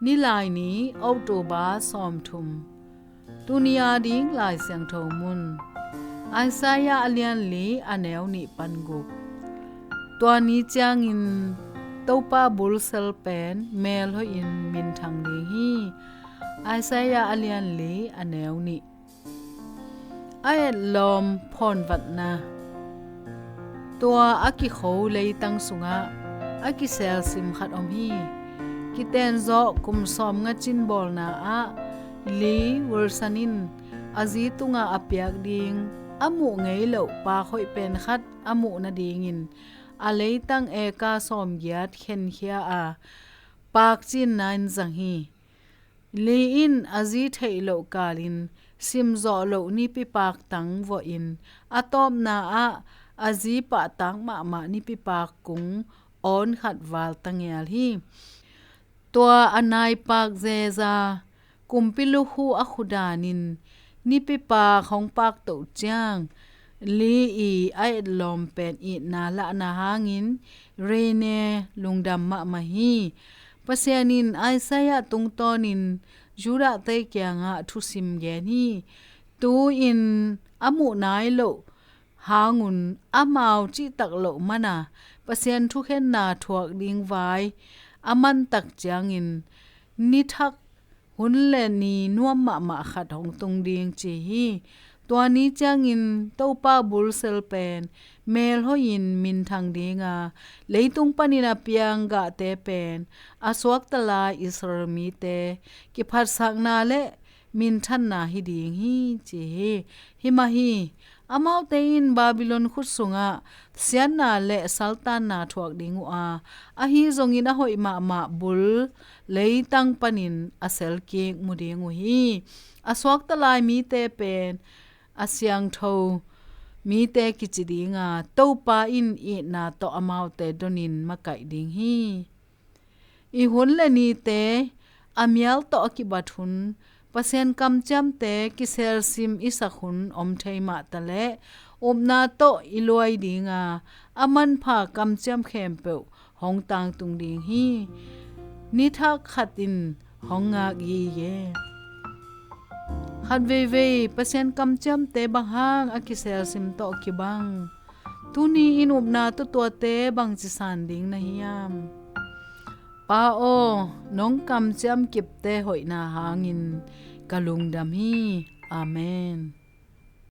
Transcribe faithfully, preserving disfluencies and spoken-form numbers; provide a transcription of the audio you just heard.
Nilaini, October sawmthum. Tuni a ding Lai Siangtho mun, Isaiah a lian li a neu nih pan guk. Tua ni ciangin Topa bulsel pen mel hoihin minthang ding hi. Isaiah a lian li a neu nih. A etlawm phawnvatna. Tua a kikho leitang sungah a kiselsim khat om hi. Kitenzawh kum sawmnga cin bawlna ah Lee Wilson in a zi tungah a piak ding a muh ngei loh paak hoih pen khat a muh nadingin a leitang eka sawmgiat khenkhia a, paak cinna in zang hi. Lee in a zi theih loh kalin simzawh loh nipipaak tang vawhin a tawpna ah a zi pahtak mahmah nipipaak kung awn khat val tangial hi. Tua a naipaak zeza kumpi lukhu a khudanin nipipaak hong paaktoh ciang Lee i a etlawm pen itna lahna hangin Rene lungdam mahmah hi. Pasian in Isaiah tungtawnin Judah te kiangah thusim gen hi. Tu-in a muh nai loh hangun amau cihtak loh mana Pasian thukhenna thuak ding vai a mantak ciangin nithak hun le ni nuam mahmah khat hong tung ding ci hi. Tua ni ciangin Topa bulsel pen mel hoihin minthang dinga, leitung panin a piang gahte pen a suakta lai Israel mite kiphatsakna le minthanna hi ding hi ci hi. Hi mah hi, amaute in Babylon khut sungah siatna le saltanna thuak ding uh a, ahi zongin a hoih mahmah bul leitang panin a selkik mu ding uh hi. A suakta lai mite pen a siangtho mite kici dinga, Topa in itna tawh amaute donin makaih ding hi. I hun le nite a mial tawh a kibat hun, Pasian kamciamte kiselsim i sak hun om thei mahtaleh, upna tawh i luai dinga, a manpha kamciam khempeuh hong tangtung ding hi. Nithak khat in hong ngak gige. Khat veivei Pasian kamciamte bang hang a kiselsim tawh kibang? Tuni in upna tuatuate bangci san ding na hiam? Pa aw, nong kamciam kipte hoihna hangin ka lungdam hi. Amen.